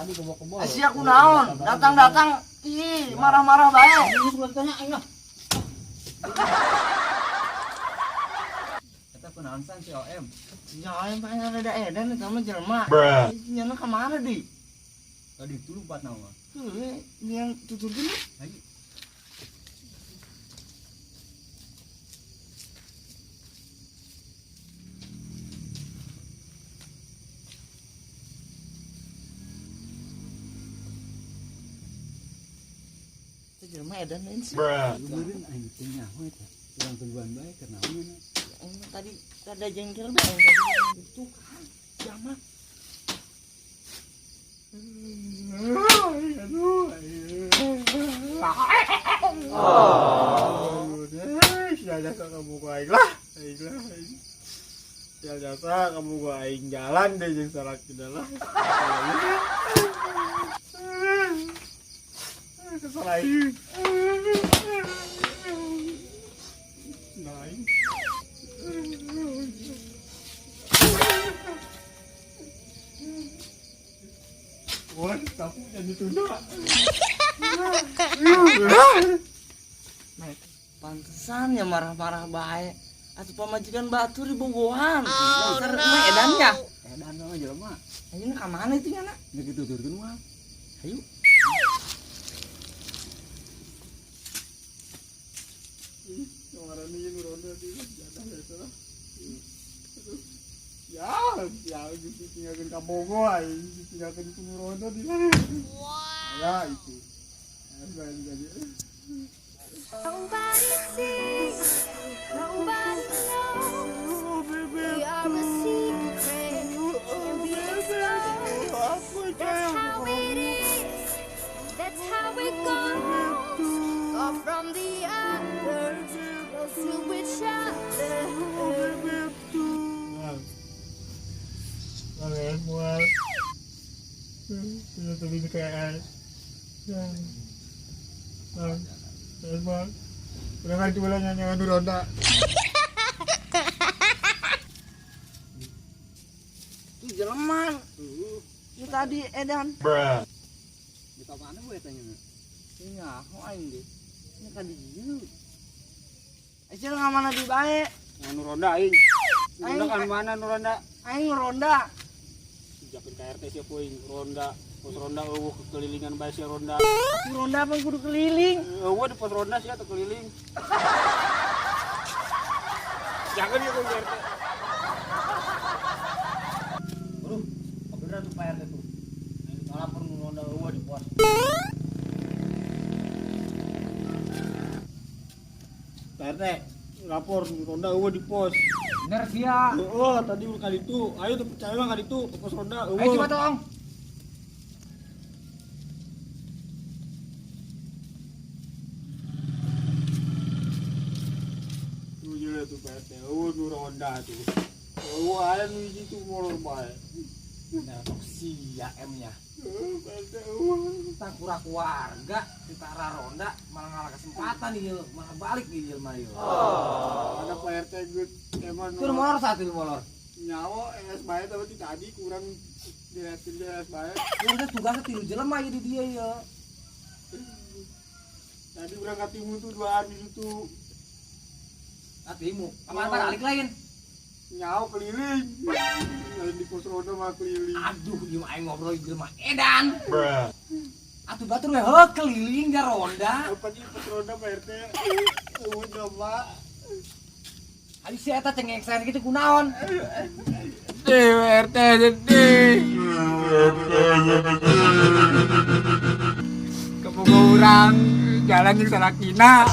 Tadi kebo-kebo. Sia kunaon? Datang-datang ih marah-marah bae. Ini sudah ditanya aing lah. Eta kunaon san si OM? Sia aing pengen ada edan eta mah jelema. Nyana ka mana deui? Tadi itu lupa nama. Heuh, yang tuturkeun. Ayo. Itu jelema edan lain sih. Meureun aing teh nyaho eta. Urang tungguan bae keur naon nya. Aing mah tadi rada jengkel bae aing tadi. Itu kan jamak. Aduh. Aduh, jasa kamu gua aing lah. Aing lah. Aing. Ya jasa kamu gua aing jalan deh jeung salakina lah. Kesel aing. Nah, aing. Wah, tapi jadi tunda. Nah, pantesan ya marah-marah bae. Atuh pamajikan batur di bogohan. Oh, Dasar no. mah edannya. Edan mah jelema. Ayeuna ka mana itu nyana? Geus dituturkeun mah. Ayo. Kemarin ini ronda di jadah ya salah. Ya, ya geus ditinggalkeun ka Bogo aing, ditinggalkeun ku ronda di mana. Ya itu. Ya, jadi. Nobody sees, nobody knows. We are a secret, can't be exposed. That's how it is, that's how it goes. Far from the others, close to each other. Kalian mual. Punya tadi kayak ya. Bang, bang. Udah kan coba nyanyi nyanyi ronda. Itu jelema. Itu tadi edan. Di ka mana we eta nya? Nyaho aing deh. Nya ka dieu. Sia ka mana di bae? Anu ronda aing. Ronda Aing- kan mana nu ronda? Aing ronda. Jakeun ka RT sia poing ronda. Pos ronda eueuh kelilingan bae sia ronda. Atuh ronda apa kudu keliling? Eueuh di pos ronda sia teu keliling. Jangan ya ke RT. Aduh, bener tuh Pak RT tuh. Aing lapor nu ronda eueuh di pos. Pak RT, lapor ronda eueuh di pos. Bener sia. Oh, tadi kali itu, ayo tuh percaya mah kali itu ke pos ronda eueuh. Ayo coba tolong. Tuh jelas tuh Pak RT, eueuh nu ronda tuh. Eueuh aya nu hiji tuh molor bae. Bener tok sia M nya. Eueuh Pak RT eueuh. Tangkurak warga di tara ronda malah ngalah kesempatan ieu, malah balik ieu jelema ieu. Ada Pak RT geus emang Itu molor satu molor. nyawa es bae tapi tadi kurang diliatin dia es bae. Ya udah tugasnya tilu jelema ieu di dia ieu. Tadi urang katimu tuh duaan di situ. Atimu, kamar balik lain. Nyawa keliling. Lain di pos ronda mah keliling. Aduh, ieu mah aing ngobrol jelema edan. Atuh batur we heuh keliling da ronda. Apa di pos ronda Pak RT? Eueuh jelema. Ari si eta cengeksan kitu kunaon? Sedih, RT sedih. Kamu urang jalan jeung salakina.